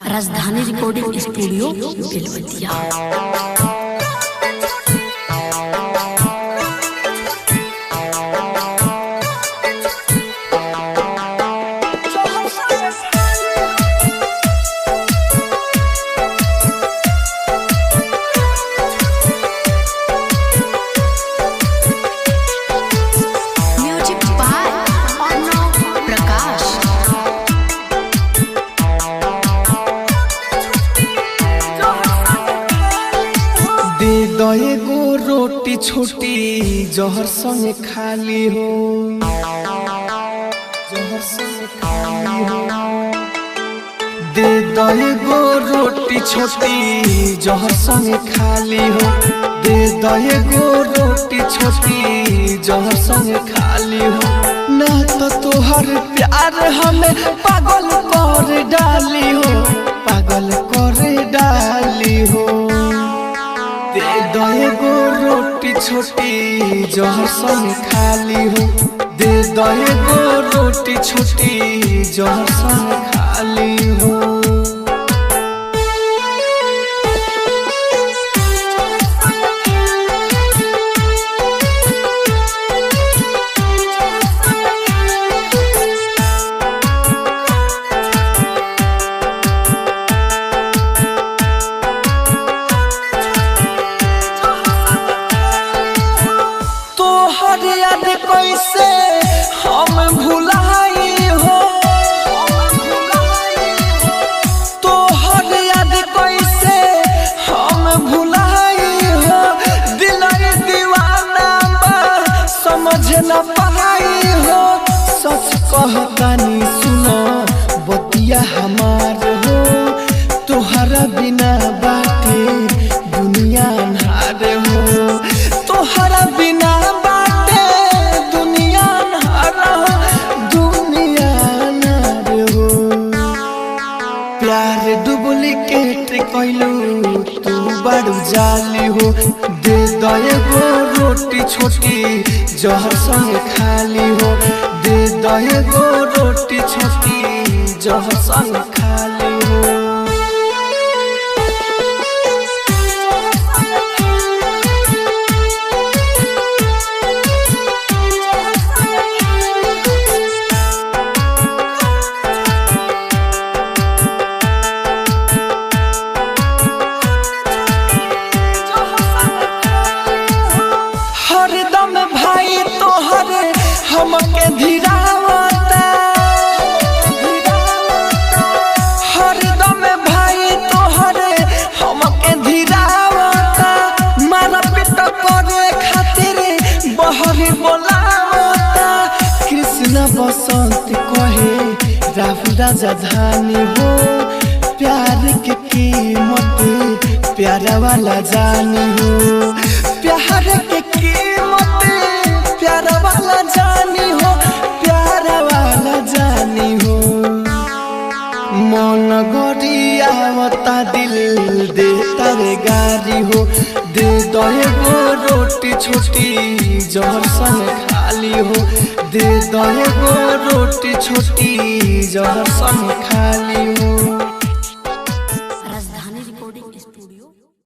Rajdhani recording studio Belwatiya. Music by Arnav Prakash. दे दो एगो रोटी छोटी जहर संगे खाली हो, जहर संगे खाली हो। दे दो एगो रोटी छोटी जहर संगे खाली हो। दे दो एगो रोटी छोटी जहर संगे खाली हो। ना तो तोहर प्यार हमें पागल कर डाली हो, पागल कर डाली हो। दे दो एगो रोटी छोटी जहर संग खाली हो। दे दो एगो रोटी छोटी जहर संग खाली हो। तोहर याद कैसे हम भुलाई हो, तोहर याद कैसे हम भुलाई हो। दिल दीवाना बा समझ न पाई हो। सच कहतानी सुनो बतिया हमार हो, तोहरा बिना बाटे दुनिया अन्हार हो। तोहरा बिना बाटे दुनिया अन्हार हो, दुनिया अन्हार हो। प्यार डुप्लीकेट कैलू तू बड़ू जाली हो। दे दो एगो रोटी छोटी जहर संग खाली हो। दे दो एगो रोटी छोटी जहर संग खाली हो। हरदम भाई तोहर हमके धीरावता, हरदम भाई तोहर हमके धीरावता। मारा पिट करे खातिर बहरी बोलावता। कृष्ण बसंत कहे राहुल राजा धानी हो, प्यार के कीमत प्यारा वाला जानी हो। प्यार के कीमत प्यारा वाला जानी हो, प्यारा वाला जानी हो। मन गरियावता दिल दे तारे गारी हो। दे दो एगो रोटी छोटी जहर संग खाली हो। दे दो एगो रोटी छोटी जहर संग खाली हो।